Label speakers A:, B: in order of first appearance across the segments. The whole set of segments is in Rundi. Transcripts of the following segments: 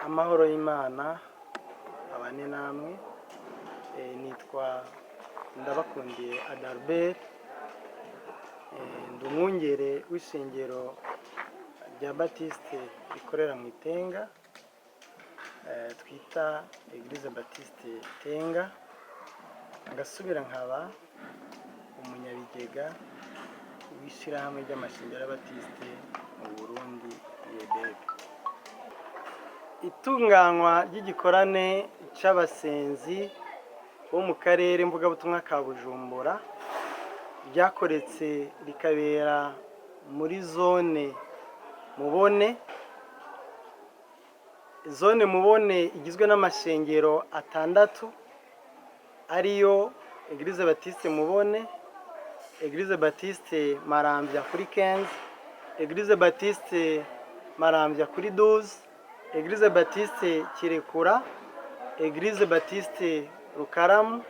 A: Amahoro y'Imana abane namwe. Nitwa Ndabakundiye Adalbert. Ndi umwungere w'ishengero rya Batiste rikorera mu Itenga, twita Eglise Baptiste Tenga, ngasubira nkaba umunyabigega w'ishyirahamwe ry'amashengero y'Abatiste mu Burundi, UEBB. Itunganywa ry'igikorane cy'abasenzi bo mu karere mvugabutumwa ka Bujumbura ryakoretse rikabera muri zone Mubone. Zone Mubone igizwe n'amashengero atandatu, ariyo Eglise Baptiste Mubone, Eglise Baptiste Maramvya kuri 15, Eglise Baptiste Maramvya kuri 12, Eglise Baptiste Kirekura, Eglise Baptiste Rukaramu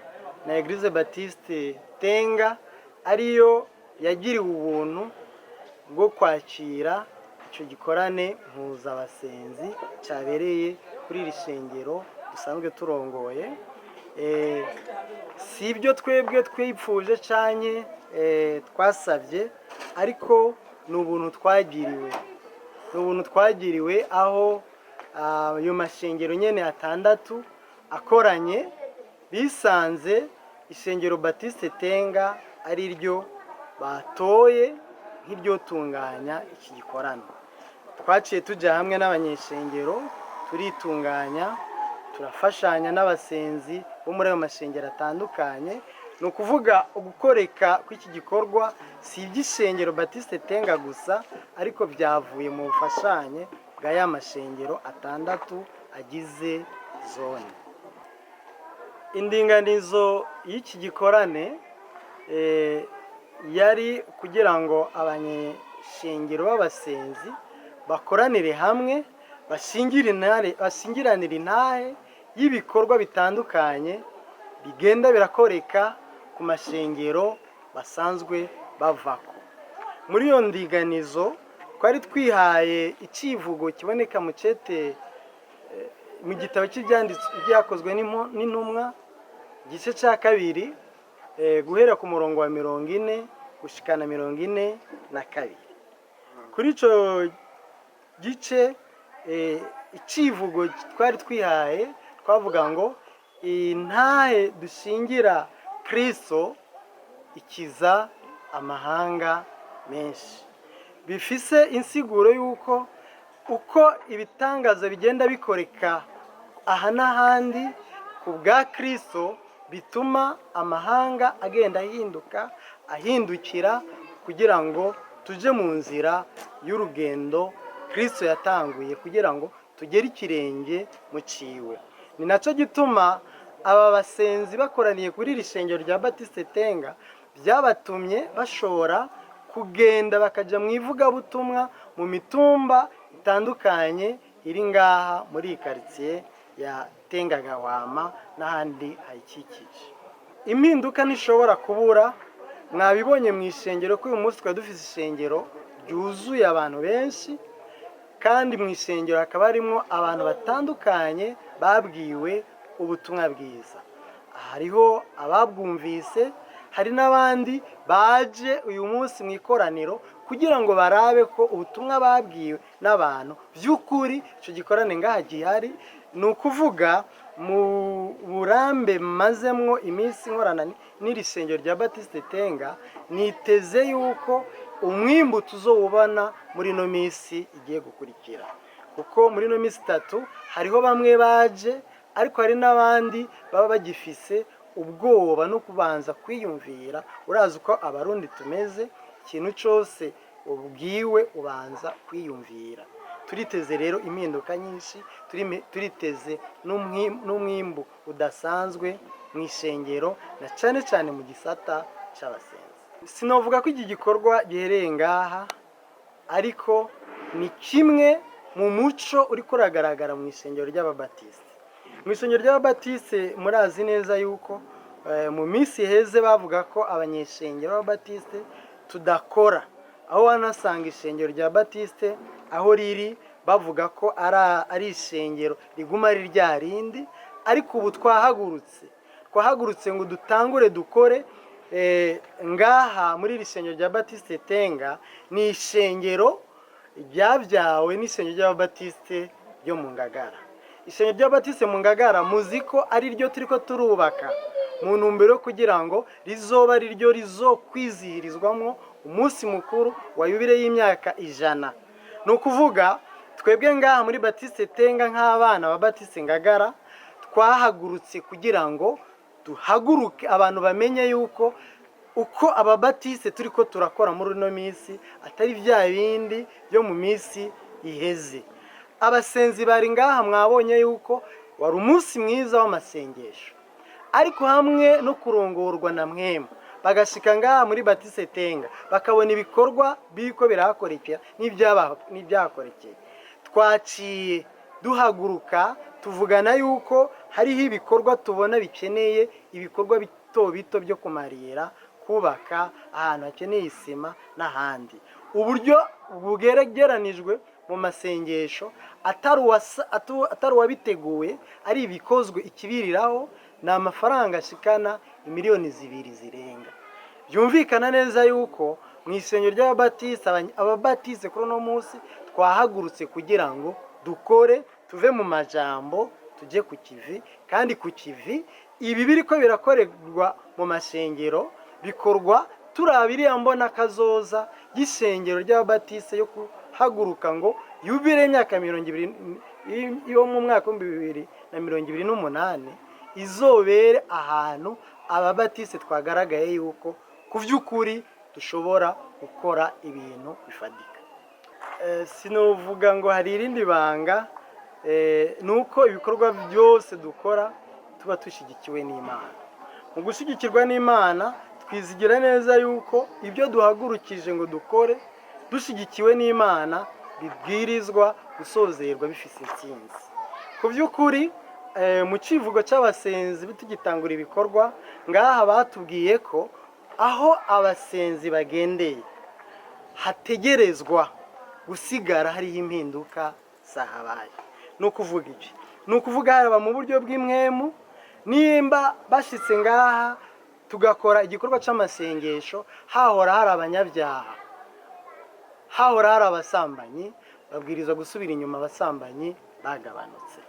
A: na Eglise Baptiste Tenga, ariyo yagiriwe ubuntu bwo kwakira icyo gikorane mpuzabasenzi cyabereye kuri iri shengero dusanzwe turongoye. Si ibyo twebwe twipfuje canke twasabye, ariko ni ubuntu twagiriwe, ni ubuntu twagiriwe aho ayo mashengero nyene atandatu akoranye bisanze ishengero Batiste Tenga ari ryo batoye nk'iryo tunganya iki gikorano. Twaciye tujya hamwe n'abanyeshengero, turitunganya, turafashanya n'abasenzi bo muri ayo mashengero atandukanye. Ni ukuvuga ugukoreka kw'iki gikorwa si iby'ishengero Batiste Tenga gusa, ariko byavuye mu bufashanye bwa ya mashengero atandatu agize zone. Indinganizo y'iki gikorane yari kugira ngo abanyeshengero b'abasenzi bakoranire hamwe, bashingiranire intahe y'ibikorwa bitandukanye bigenda birakoreka ku mashengero basanzwe bavako. Muri iyo ndinganizo twari twihaye icivugo kiboneka mu cete mu gitabo cy'ibyanditswe byakozwe n'intumwa, igice cya kabiri, guhera ku murongo wa 40 gushikana 42. Kuri icyo gice, icivugo twari twihaye twavuga ngo: "Intahe dushingira Kristo ikiza amahanga menshi." Bifise insiguro y'uko uko ibitangaza bigenda bikoreka aha n'ahandi ku bwa Kristo bituma amahanga agenda ahinduka, ahindukira, kugira ngo tujye mu nzira y'urugendo Kristo yatanguye kugira ngo tugere ikirenge mu ciwe. Ni nacyo gituma aba basenzi bakoraniye kuri iri shengero rya Batiste Tenga byabatumye bashobora kugenda bakajya mu ivugabutumwa mu mitumba itandukanye iri ngaha muri iyi karitsiye ya Tenga Gahwama n'ahandi hayikikije. Impinduka ntishobora kubura. Mwabibonye mu ishengero ko uyu munsi twari dufite ishengero ryuzuye abantu benshi, kandi mu ishengero hakaba harimo abantu batandukanye babwiwe ubutumwa bwiza. Hariho ababwumvise, hari n'abandi baje uyu munsi mu ikoraniro kugira ngo barabe ko ubutumwa babwiwe n'abantu by'ukuri icyo gikorane ngaha gihari. Ni ukuvuga mu burambe mazemwo iminsi nkorana n'iri shengero rya Batiste Tenga, niteze yuko umwimbu tuzowubona muri ino minsi igiye gukurikira, kuko muri ino minsi 3 hariho bamwe baje, ariko hari n'abandi baba bagifise ubwoba no kubanza kwiyumvira. Urazi uko Abarundi tumeze, ikintu cyose ubwiwe ubanza kwiyumvira. Turiteze rero impinduka nyinshi, turiteze n'umwimbu udasanzwe mu ishengero na cyane cyane mu gisata cy'abasenzi. Sinovuga ko iki gikorwa gihereye ngaha, ariko ni kimwe mu muco uri kuragaragara mu ishengero ry'Ababatisite. Mu ishengero ry'Ababatisite murazi neza yuko mu minsi iheze bavuga ko abanyeshengero b'Ababatisite tudakora, aho wanasanga ishengero rya Batiste aho riri. Bavuga ko ari ishengero riguma ari rya rindi, ariko ubu twahagurutse ngo dutangure dukore. Ngaha muri iri shengero rya Batiste Tenga, ni ishengero ryabyawe n'ishengero ry'Ababatiste ryo mu Ngagara. Ishengero ry'Ababatiste mu Ngagara, muzi ko ari ryo turi ko turubaka mu ntumbero yo kugira ngo rizoba ari ryo rizokwizihirizwamo umunsi mukuru wa yubile y'imyaka 100. Ni ukuvuga twebwe ngaha muri Batiste Tenga, nk'abana ba Batiste Ngagara, twahagurutse kugira ngo duhaguruke abantu bamenye yuko uko Ababatiste turi ko turakora muri ino minsi atari bya bindi byo mu minsi iheze. Abasenzi bari ngaha, mwabonye yuko wari umunsi mwiza w'amasengesho, ariko hamwe no kurongorwa na Mpwemu, bagashika ngaha muri Batiste Tenga, bakabona ibikorwa biriko birahakorekera n'ibyahakorekeye, twaciye duhaguruka tuvugana yuko hariho ibikorwa tubona bikeneye, ibikorwa bito bito byo kumarira, kubaka ahantu hakeneye isima n'ahandi. Uburyo bugeregeranijwe mu masengesho, atari uwabiteguye, ari ibikozwe ikibiriraho, ni amafaranga ashikana imiliyoni 2 zirenga. Byumvikana neza yuko mu isengero ry'Ababatiste, Ababatiste kuri uno munsi twahagurutse kugira ngo dukore, tuve mu majambo tujye ku kivi. Kandi ku kivi, ibi biri ko birakorerwa mu masengero bikorwa turaba iriya mbona kazoza y'isengero ry'Ababatiste, yo guhaguruka ngo yubile y'imyaka 20 yo mu mwaka w'2028 izobere ahantu Ababatiste twagaragaye yuko ku by'ukuri dushobora gukora ibintu bifatika. Sinuvuga ngo hari irindi banga, ni uko ibikorwa byose dukora tuba dushyigikiwe n'Imana. Mu gushyigikirwa n'Imana, twizigira neza yuko ibyo duhagurukije ngo dukore dushyigikiwe n'Imana bibwirizwa gusozerwa bifise intsinzi. Ku by'ukuri, mu kivugo cy'abasenzi tugitangura ibikorwa ngaha, batubwiye ko aho abasenzi bagendeye hategerezwa gusigara hariho impinduka zahabaye. Ni ukuvuga iki? Ni ukuvuga haba mu buryo bw'impwemu, nimba bashyitse ngaha tugakora igikorwa cy'amasengesho, hahora hari abanyabyaha, hahora hari abasambanyi, babwirizwa gusubira inyuma, abasambanyi bagabanutse.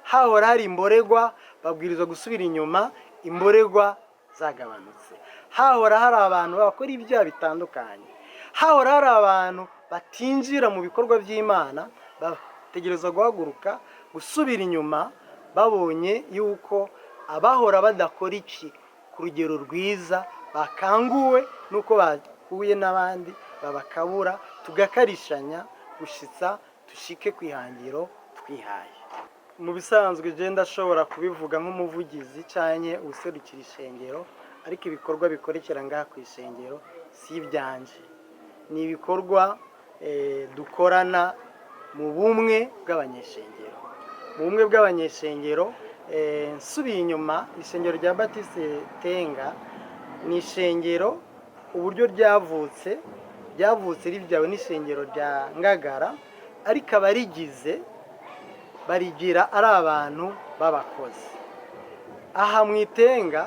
A: Hahora hari imboregwa, babwirizwa gusubira inyuma, imboregwa zagabanutse. Hahora hari abantu bakora ibyaha bitandukanye, hahora hari abantu batinjira mu bikorwa by'Imana, bategereza guhaguruka gusubira inyuma, babonye yuko abahora badakora iki ku rugero rwiza bakanguwe n'uko bahuye n'abandi babakabura, tugakarishanya gushitsa dushike ku ihangiro twihaye. Mu bisanzwe je ndashobora kubivuga nk'umuvugizi canke userukira ishengero, ariko ibikorwa bikorekera ngaha ku ishengero si ibyanje, ni ibikorwa dukorana mu bumwe bw'abanyeshengero. Mu bumwe bw'abanyeshengero, nsubiye inyuma, ishengero rya Batiste Tenga ni ishengero uburyo ryavutse ribyawe n'ishengero rya Ngagara, ariko abarigize barigira ari abantu b'abakozi. Aha mu Itenga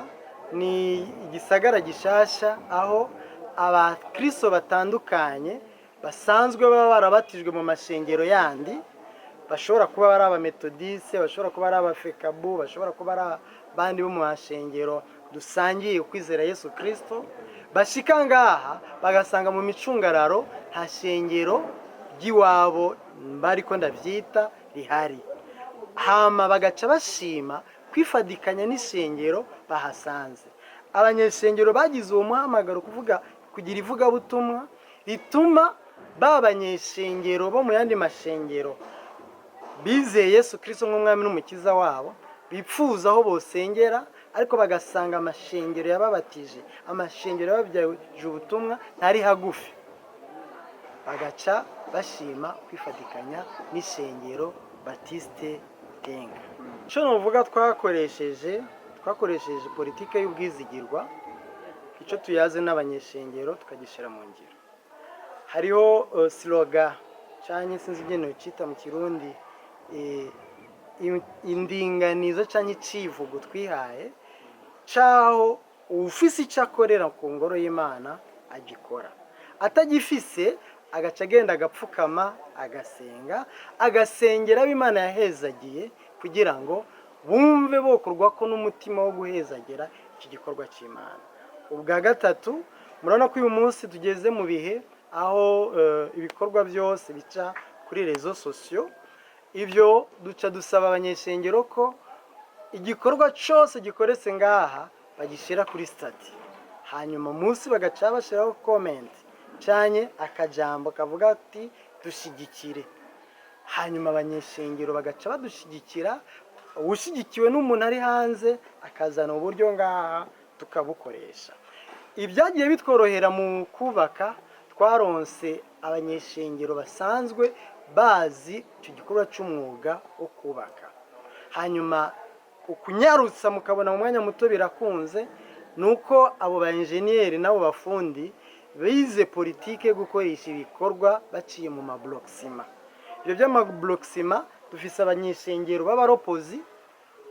A: ni igisagara gishasha, aho abakristo batandukanye basanzwe baba barabatijwe mu mashengero yandi, bashobora kuba ari Abametodise, bashobora kuba ari Abafekabu, bashobora kuba ari abandi bo mu mashengero dusangiye ukwizera Yesu Kirisito, bashika ngaha bagasanga mu micungararo nta shengero ry'iwabo bariko ndavyita rihari, hama bagaca bashima kwifadikanya n'ishengero bahasanze. Abanyeshengero bagize uwo muhamagaro, kuvuga kugira ivugabutumwa rituma ba banyeshengero bo mu yandi mashengero bizeye Yesu Kirisito nk'umwami n'umukiza wabo, bipfuza aho bosengera, ariko bagasanga amashengero yababatije, amashengero yababyaje ubutumwa ntari hagufi, bagaca bashima kwifatikanya n'ishengero Batiste Tenga. Icyo nuvuga, twakoresheje politike y'ubwizigirwa. Icyo tuyaze n'abanyeshengero tukagishyira mu ngiro. Hariho slogan Canke sinzi ingene cita mu Kirundi, indinganizo canke icivugo twihaye caho uwufise icyo akorera ku ngoro y'Imana agikora, atagifise agaca agenda agapfukama, agasenga, agasengera abo Imana yahezagiye, kugira ngo bumve bokorwa ko n'umutima wo guhezagira iki gikorwa cy'Imana. Ubwa gatatu, murabona ko uyu munsi tugeze mu bihe aho ibikorwa byose bica kuri réseaux sociaux. Ibyo duca dusaba abanyeshengero ko igikorwa cyose gikoretse ngaha bagishyira kuri statut, hanyuma munsi bagaca bashyiraho comment cyane, akajambo kavuga ati "Dushyigikire". Hanyuma abanyeshengero bagaca badushyigikira. Ushyigikiwe n'umuntu ari hanze akazana uburyo ngaha tukabukoresha. Ibyagiye bitworohera mu kubaka, twaronse abanyeshengero basanzwe bazi icyo gikorwa cy'umwuga wo kubaka. Hanyuma ukunyarutsa mukabona mu mwanya muto birakunze, ni uko abo ba enjeniyeri n'abo bafundi bize politike yo gukoresha ibikorwa baciye mu ma bloc ciment. Ibyo by'ama bloc ciment, dufise abanyeshengero b'abaropozi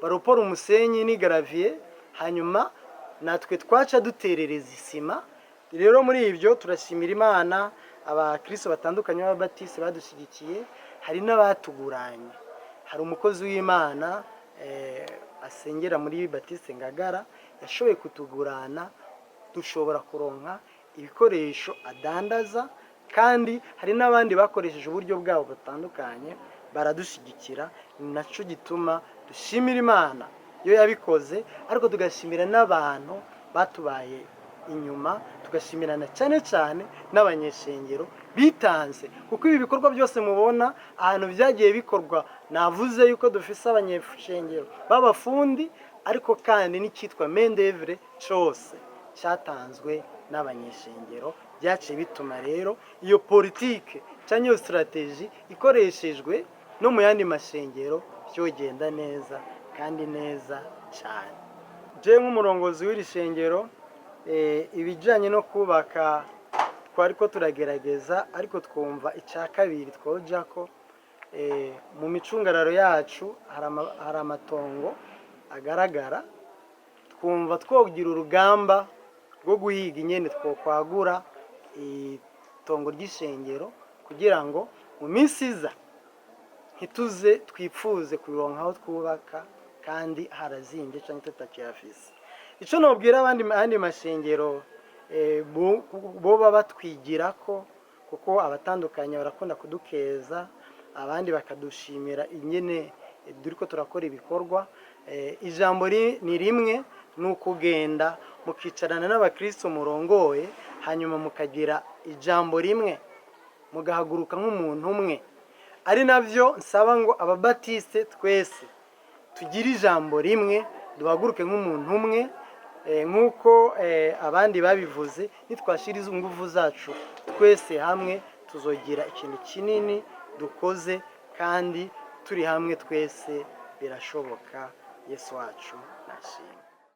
A: baropora umusenyi n'i gravier, hanyuma natwe twaca duterereza isima. Rero muri ibyo turashimira Imana, abakristo batandukanye b'ababatisi badushyigikiye, hari n'abatuguranye. Hari umukozi w'Imana asengera muri Batiste Ngagara yashoboye kutugurana, dushobora kuronka ibikoresho adandaza, kandi hari n'abandi bakoresheje uburyo bwabo butandukanye baradushyigikira. Ni nacyo gituma dushimira Imana iyo yabikoze, ariko tugashimira n'abantu batubaye inyuma, tugashimirana cyane cyane n'abanyeshengero bitanze, kuko ibi bikorwa byose mubona ahantu byagiye bikorwa, navuze yuko dufise abanyeshengero b'abafundi, ariko kandi n'icyitwa main d'œuvre cyose cyatanzwe n'abanyeshengero. Byaciye bituma rero iyo politike cyangwa iyo stratégie ikoreshejwe no mu yandi mashengero byogenda neza kandi neza cyane. Je nk'umurongozi w'iri shengero, ibijyanye no kubaka twari ko turagerageza, ariko twumva icya kabiri twoja ko mu micungararo yacu hari amatongo agaragara. Twumva twogira urugamba rwo guhiga inyene twokwagura itongo ry'ishengero, kugira ngo mu minsi iza ntituze twipfuze kuronka aho twubaka kandi harazimbye cyangwa tutakihafise. Icyo nobwira abandi andi mashengero boba batwigira ko, kuko abatandukanye barakunda kudukeza, abandi bakadushimira ingene duriko turakora ibikorwa, ijambo ni rimwe: ni ukugenda mukicarana n'abakristo murongoye, hanyuma mukagira ijambo rimwe, mugahaguruka nk'umuntu umwe. Ari nabyo nsaba ngo ababatiste twese tugire ijambo rimwe, duhaguruke nk'umuntu umwe. Nk'uko abandi babivuze, nitwashyira izo nguvu zacu twese hamwe, tuzogira ikintu kinini dukoze, kandi turi hamwe twese birashoboka. Yesu wacu nashimwe.